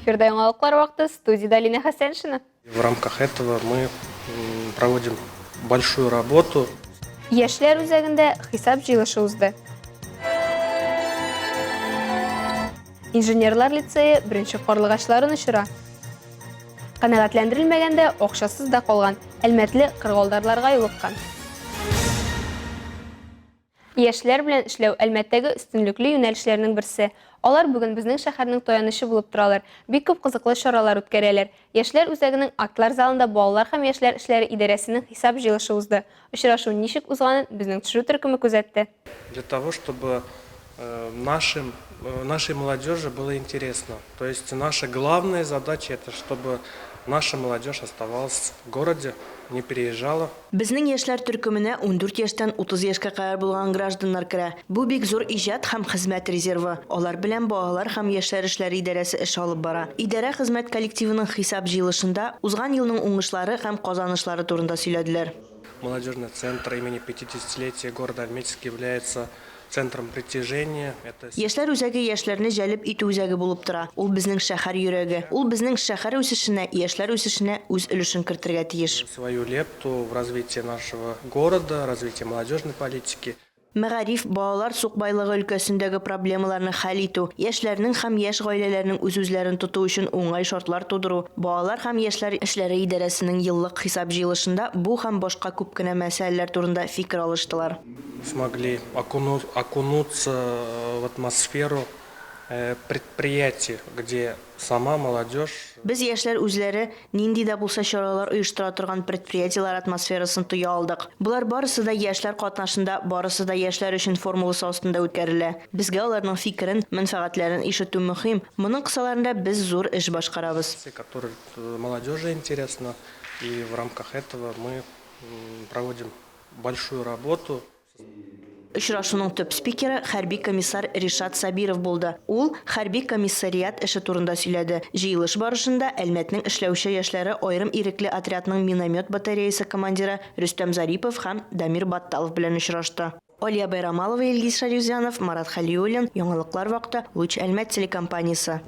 Эфирда яңалыклар вакыты, студиядә Алинә Хәсәншина. В рамках этого мы проводим большую работу. Яшьләр үзәгендә хисап җыелышы узды. Инженерлар лицее беренче карлыгачларын очыра. Канәгатьләндерелмәгәндә акчасыз да калган, әлмәтле кыргалдарларга юлыккан. Яшьләр белән эшләү Әлмәттәге өстенлекле юнәлешләрнең берсе. Алар бүген безнең шәһәрнең таянычы булып торалар, бик күп кызыклы чаралар үткәрәләр. Яшьләр үзәгенең актлар залында балалар һәм яшьләр эшләре идарәсенең хисап җыелышы узды. Очрашу ничек узганын безнең төшерү төркеме күзәтте. Для того, чтобы нашим, нашей молодежи было интересно. То есть наша главная задача это, чтобы наша молодежь оставалась в городе, не переезжала. Безнең яшьләр төркеменә 14 яшьтән 30 яшькә кадәр булган гражданнар керә. Бу бик зур иҗат һәм хезмәт резервы. Алар белән балалар һәм яшьләр эшләре идарәсе эш алып бара. Идарә хезмәт коллективының хисап җыелышында узган елның уңышлары һәм казанышлары турында сөйләделәр. Молодежный центр имени 50-летия города Альметьевск является центром притяжения. Это Яшьләр үзәге яшьләрне җәлеп итү үзәге булып тора. Ул безнең шәһәр йөрәге. Ул безнең шәһәр үсешенә, яшьләр үсешенә үз өлешен кертергә тиеш. Свою лепту в развитие нашего города, развитие молодежной политики. Мәгариф, балалар сукбайлыгы өлкәсендәге проблемаларны хәл итү, яшьләрнең һәм яшь гаиләләрнең үз-үзләрен тоту өчен уңай шартлар тудыру, балалар һәм яшьләр эшләре идарәсенең еллык хисап җыелышында бу һәм башка күп кенә мәсьәләләр турында фикер алыштылар. Смогли окунуться в атмосферу предприятий, где сама молодежь. Без яшьләр үзләре нинди дә булса чаралар оештыра торган предприятиеләр атмосферасын тоя алдык. Болар барысы да яшьләр катнашында, барысы да яшьләр өчен формуласы астында үткәрелә. Безгә аларның фикерен, мәнфәгатьләрен ишетү мөһим. Моның кысаларында без зур эш башкарабыз. Которые молодежи интересно, и в рамках этого мы проводим большую работу. Очрашуның төп спикеры хәрби комиссар Ришат Сабиров булды. Ул хәрби комиссариат эше турында сөйләде. Җыелыш барышында Әлмәтнең эшләүче яшьләре аерым ирекле отрядның миномет батареясы командиры Рөстәм Зарипов һәм Дамир Батталов белән очрашты. Алия Байрамалова, Илгиз Шарифзянов, Марат Хәлиуллин, Яңалыклар вакыты, Луч Әлмәт телекомпаниясе.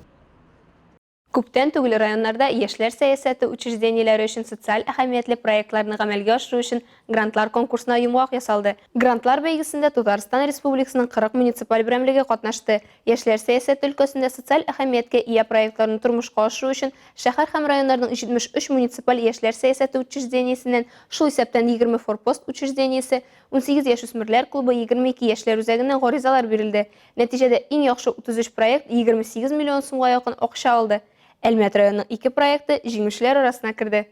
Күптән түгел районнарда яшьләр сәясәте учреждениеләре өчен социаль әһәмиятле проектларны гамәлгә ашыру өчен грантлар конкурсына йомгак ясалды. Грантлар бәйгесендә Татарстан Республикасының 40 муниципаль берәмлеге катнашты. Яшьләр сәясәте өлкәсендә социаль әһәмияткә ия проектларны тормышка ашыру өчен шәһәр һәм районнарның 73 муниципаль яшьләр сәясәте учреждениесеннән, шул исәптән 20 Форпост учреждениесе, 18 яшүсмерләр клубы, 22 яшьләр үзәгеннән гаризалар бирелде. Нәтиҗәдә иң яхшы 33 проект 28 миллион сумга якын акча алды. Әлмәт районының ике проекты җиңүчеләр арасына керде.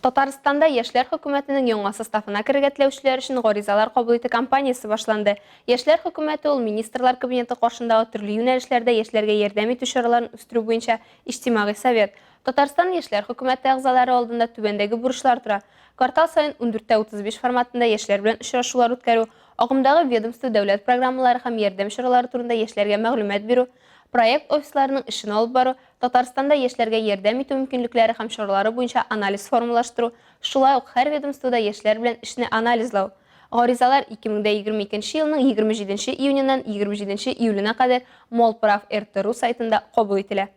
Татарстанда Яшьләр хөкүмәтенең яңа составына керергә теләүчеләр өчен гаризалар кабул итү кампаниясе башланды. Яшьләр хөкүмәте ул Министрлар Кабинеты каршындагы төрле юнәлешләрдә яшьләргә ярдәм итү чараларын үстерү буенча иҗтимагый совет. Татарстан Яшьләр хөкүмәте әгъзалары алдында түбәндәге бурычлар тора, квартал саен 14 35 форматында яшьләр белән очрашулар үткәрү, Агымдагы ведомство дәүләт программалары һәм ярдәм чаралары турында яшьләргә мәгълүмат бирү, проект офисларының эшен алып бару, Татарстанда яшьләргә ярдәм итү мөмкинлекләре һәм чаралары буенча анализ формалаштыру, шулай ук һәр ведомствода яшьләр белән эшне анализлау. Гаризалар 2022 елның 27 июненнән 27 июленә кадәр Молправ RT ru сайтында кабул ителә.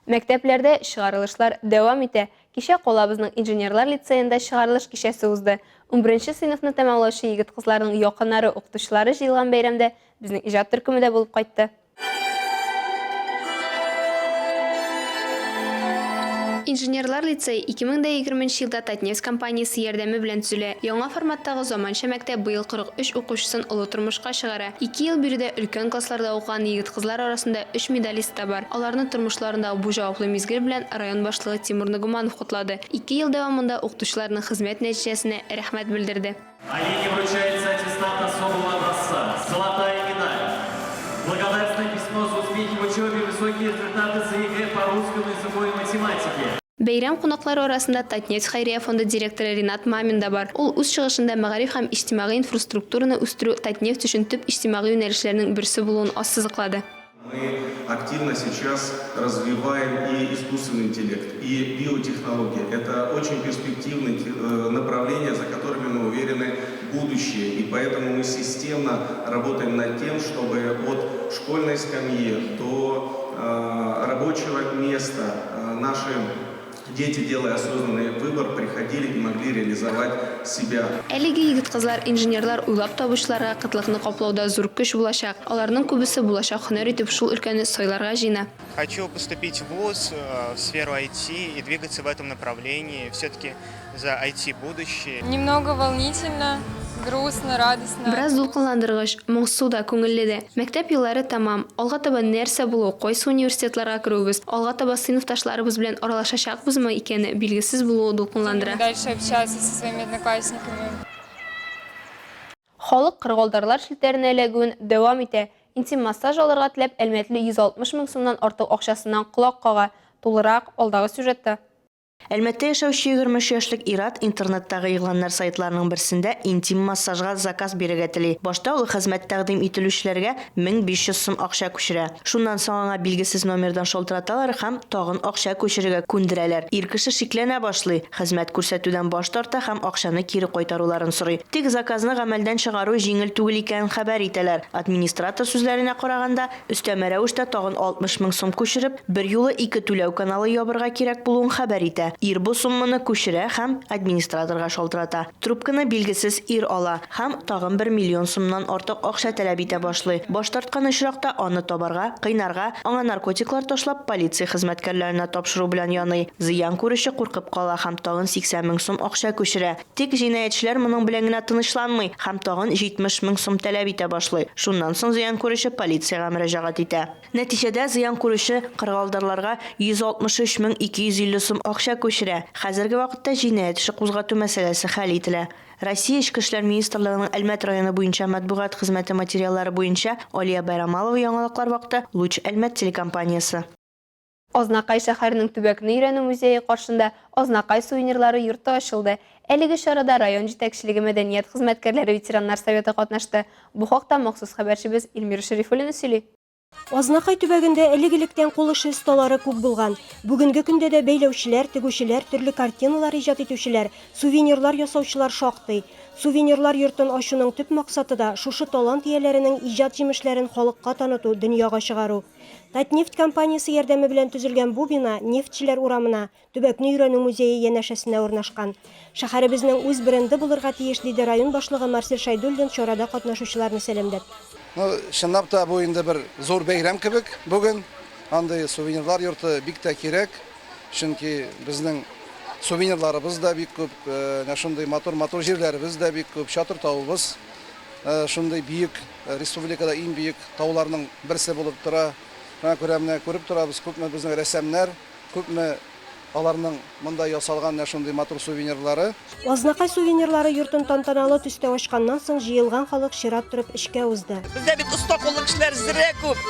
Мәктәпләрдә чыгарылышлар дәвам итә. Кичә калабызның инженерлар лицеенда чыгарылыш кичәсе узды. Унберенче сыйныфны тәмамлаучы егет-кызларның якыннары, укытучылары җыелган бәйрәмдә безнең иҗат төркеме дә булып кайтты. Инженерлар лицее 2020 нче елда Татнефть компаниясе ярдәме белән төзелә. Яңа форматтагы заманча мәктәп быел 43 укучысын олы тормышка чыгара. Ике ел биредә өлкән классларда укыган егет-кызлар арасында өч медалист та бар. Аларны тормышларындагы бу җаваплы мизгел белән район башлыгы Тимур Нагуманов котлады. Ике ел дәвамында укытучыларның хезмәт нәтиҗәсенә рәхмәт белдерде. Алине вручается аттестат особого образца, золотая медаль, благодарственное письмо за успехи в учебе, высокие результаты за ЕГЭ по русскому языку и математике. Бәйрәм кунаклары арасында Татнефть хәйрия фонды директоры Ринат Мамин да бар. Ул үз чыгышында мәгариф һәм иҗтимагый инфраструктураны үстерү Татнефть өчен төп иҗтимагый юнәлешләрнең берсе булуын ассызыклады. Мы активно сейчас развиваем и искусственный интеллект, и биотехнологии. Это очень перспективные направления, за которыми мы уверены будущее. И поэтому мы системно работаем над тем, чтобы от школьной скамьи до рабочего место наши дети, делая осознанный выбор, приходили и могли реализовать себя. Әлеге егет-кызлар инженерлар, уйлап табучыларга кытлыкны каплауда зур көч булачак. Аларның күбесе булачак һөнәр итеп шул өлкәне сайларга җыена. Хочу поступить в вуз, в сферу IT и двигаться в этом направлении. Все-таки за IT будущее. Немного волнительно, грустно, радостно. Бераз дулкынландыргыч, моңсу да, күңелле дә. Мәктәп еллары тәмам. Алга таба нәрсә булу, кайсы университетларга керүебез, алга таба сыйныфташларыбыз белән аралашачакбызмы икәне билгесез булуы дулкынландыра. Дальше общаться со своими одноклассниками. Халык кырыгалдарлар челтәренә эләгүен дәвам итә. Интим массаж алырга теләп, әлмәтле 160 мең сумнан артык акчасыннан колак кага. Тулырак, алдагы сюжетта. Әлмәттә яшәүче 23 яшьлек ир-ат интернеттагы игъланнар сайтларының берсендә интим массажга заказ бирергә тели. Башта ул хезмәт тәкъдим ителүчеләргә 1500 сум акча күчерә. Шуннан соң аңа билгесез номердан шалтыраталар һәм тагын акча күчерергә күндерәләр. Ир кеше шикләнә башлый, хезмәт күрсәтүдән баш тарта һәм акчаны кире кайтаруларын сорый. Тик заказны гамәлдән чыгару җиңел түгел икәнен хәбәр итәләр. Администратор сүзләренә караганда, Өстәмә рәвештә тагын 60 мең сум күчереп, берьюлы ике түләү каналы ябырга кирәк булуын хәбәр итә. Ир бу сумманы күчерә һәм администраторга шалтырата. Трубканы билгесез ир ала һәм тагын бер миллион сумнан артык акча таләп итә башлый. Баш тарткан очракта аны табарга, кыйнарга, аңа наркотиклар ташлап, полиция хезмәткәрләренә тапшыру белән яный. Зыян күрүче куркып кала һәм тагын 80 мең сум акча күчерә. Тик җинаятьчеләр моның белән генә тынычланмый һәм тагын 70 мең сум таләп итә башлый. Шуннан соң зыян күрүче полициягә мөрәҗәгать итә. Нәтиҗәдә, зыян күрүче кырыгалдарларга 163 мең 250 сум акча күчерә. Хәзерге вакытта җинаять эше кузгату мәсьәләсе хәл ителә. Россия Эчке эшләр министрлыгының Әлмәт районы буенча матбугат хезмәте материаллары буенча Алия Байрамалова Яңалыклар вакыты, Луч Әлмәт телекомпаниясе. Азнакай шәһәренең төбәкне өйрәнү музее каршында Азнакай сувенирлары йорты ачылды. Әлеге чарада район җитәкчелеге мәдәният хезмәткәрләре ветераннар советы катнашты. Бу хакта махсус хәбәрчебез Эльмира Шәрифуллина сөйли. Азнакай төбәгендә элек-электән кул эше осталары күп булган. Бүгенге көндә дә бәйләүчеләр, тегүчеләр, төрле картиналар иҗат итүчеләр, сувенирлар ясаучылар шактый. Сувенирлар йортын ачуның төп максаты да, шушы талант ияләренең иҗат җимешләрен халыкка таныту, дөньяга чыгару. Татнефть компаниясе ярдәме белән төзелгән бу бина Нефтьчеләр урамына, төбәкне өйрәнү музее янәшәсенә урнашкан. Шәһәребезнең үз бренды булырга тиеш, диде район башлыгы Марсель Шәйдуллин чарада катнашучыларны сәламләп. Ну, чынлап та бу инде бер зур бәйрәм кебек бүген. Андый сувенирлар йорты бик тә кирәк, чөнки безнең сувенирларыбыз да бик күп, менә шундый матур-матур җирләребез дә бик күп, Чатыр тавыбыз шундый биек, республикада иң биек тауларның берсе булып тора. Шуңа күрә менә күреп торабыз, күпме безнең рәссамнар, күпме аларның монда ясалган менә шундый матур сувенирлары. Азнакай сувенирлары йортын тантаналы төстә ачканнан соң җыелган халык чират торып эчкә узды. Бездә бит оста куллы кешеләр зрә күп.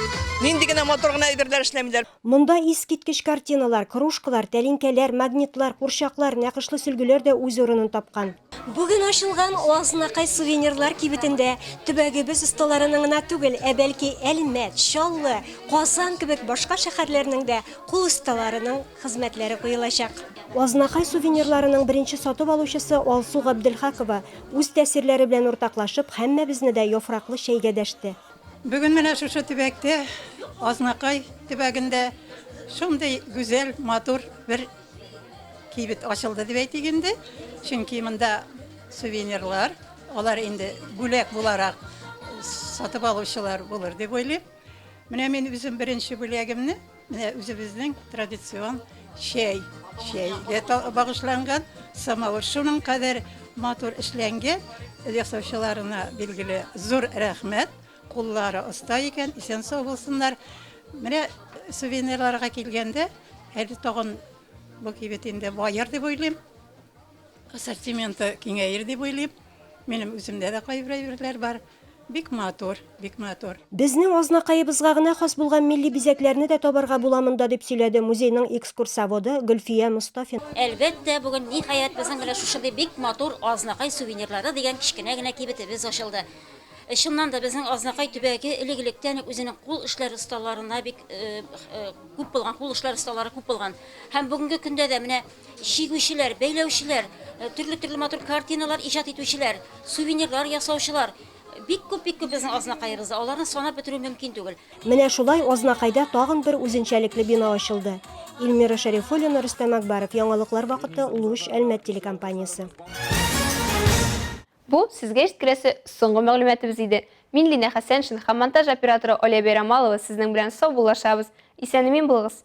Нинди генә матур гына әйберләр эшләмиләр. Монда искиткеч картиналар, кружкалар, тәлинкәләр, магнитлар, курчаклар, нәкышле сөлгеләр дә үз урынын тапкан. Бүген ачылган Азнакай сувенирлар кибетендә төбәгебез осталарының гына түгел, ә бәлки Әлмәт, Чаллы, Казан кебек башка шәһәрләрнең дә кул осталарының хезмәтләре куелачак. Азнакай сувенирларының беренче сатып алучысы Алсу Габделхакова үз тәэсирләре белән уртаклашып, һәммәбезне дә яфраклы чәйгә дәште. Бүген менә шушы төбәктә, Азнакай төбәгендә шундый гүзәл, матур бер Кибет ачылды дип әйтик инде, чөнки монда сувенирлар, алар инде бүләк буларак сатып алучылар булыр дип уйлыйм. Менә мин үзем беренче бүләгемне, менә үзебезнең традицион чәй, чәйгә багышланган самавыр. Шуның кадәр матур эшләнгән, ясаучыларына билгеле зур рәхмәт. Куллары оста икән, исән-сау булсыннар. Менә сувенирларга килгәндә, әле тагын бу кибет инде баер дип уйлыйм. Ассортименты киңәер дип уйлыйм. Минем үземдә дә кайбер әйберләр бар. Бик матур, бик матур. Безнең Азнакаебызга гына хас булган милли бизәкләрне дә табарга була монда, дип сөйләде музейның экскурсоводы Гөлфия Мостафина. Әлбәттә, бүген, ниһаять, безнең менә шушындый бик матур Азнакай сувенирлары дигән кечкенә генә кибетебез ачылды. Чыннан да, безнең Азнакай төбәге элек-электән үк үзенең кул эшләре осталарына бик күп булган, кул эшләре осталары күп булган. Һәм бүгенге көндә дә менә чигүчеләр, бәйләүчеләр, төрле-төрле матур картиналар иҗат итүчеләр, сувенирлар ясаучылар Бик күп, бик күп безнең Азнакаебызда. Аларны санап бетерү мөмкин түгел. Менә шулай Азнакайда тагын бер үзенчәлекле бина ачылды. Эльмира Шәрифуллина, Рөстәм Әкбаров, Яңалыклар вакыты, Луч, Әлмәт телекомпаниясе. Бу, сезгә җиткерәсе соңгы мәгълүматыбыз иде. Мин Линә Хәсәншин һәм монтаж операторы Оля Бәйрамалова сезнең белән саубуллашабыз. Исән-имин булыгыз!